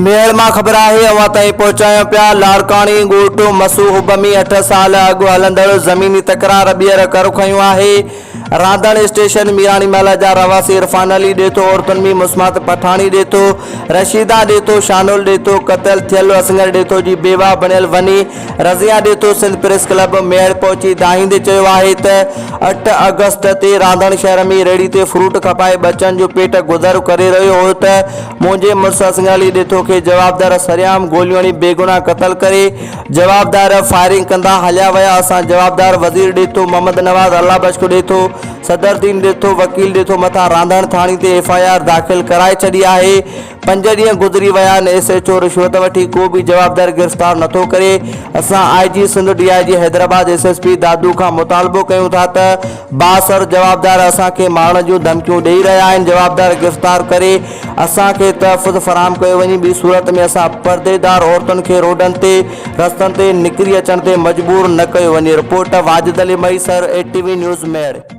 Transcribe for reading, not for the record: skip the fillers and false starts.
ميهڙ مان خبر آهي اوهان تائين پهچايون پيا لاڙڪاڻي ڳوٺ مسو حب ۾ اٺ سال اڳ هلندڙ زميني تڪرار ٻيهر ڪر کنيو آهي رانڌڻ اسٽيشن ميراڻي محله جا رهواسي عرفان علي ڏيٿو عورتن ۾ مسمات پٺاڻي ڏيٿو رشيده ڏيٿو شانول ڏيٿو قتل ٿيل اصغر ڏيٿو جي بيواهه بڻيل وني رضيه ڏيٿو سنڌ پريس ڪلب ميهڙ پهچي دانهيندي چيو آهي ته اٺ آگسٽ تي رانڌڻ شهر ۾ ريڙهي تي فروٽ کپائي ٻچن جو پيٽ گذر ڪري رهيو هو ته منهنجي مڙس اصغر علي ڏيٿو کي جوابدار سرعام گوليون هڻي بيگناهه قتل ڪري جوابدار فائرنگ ڪندا هليا ويا اسان جوابدار وزير ڏيٿو محمد نواز الله بخش ڏيٿو صدردين ڏيٿو وڪيل ڏيٿو مٿان رانڌڻ ٿاڻي تي ايف I R داخل ڪرائي ڇڏي آهي پنج ڏينهن گذري ويا آهن ايس ايڇ او رشوت وٺي ڪو به جوابدار گرفتار نٿو ڪري اسان I G Sindh D I G Hyderabad S S P Dadu کان مطالبو ڪيون ٿا ته بااثر جوابدار اسان کي مارڻ جون ڌمڪيون ڏئي رهيا آهن جوابدار گرفتار ڪري اسان کي تحفظ فراهم ڪيو وڃي ٻي صورت ۾ اسان پرديدار عورتن کي روڊن تي رستن تي نڪري اچڻ تي مجبور نه ڪيو وڃي report Wajid Ali Mahesar A T V news Mehar.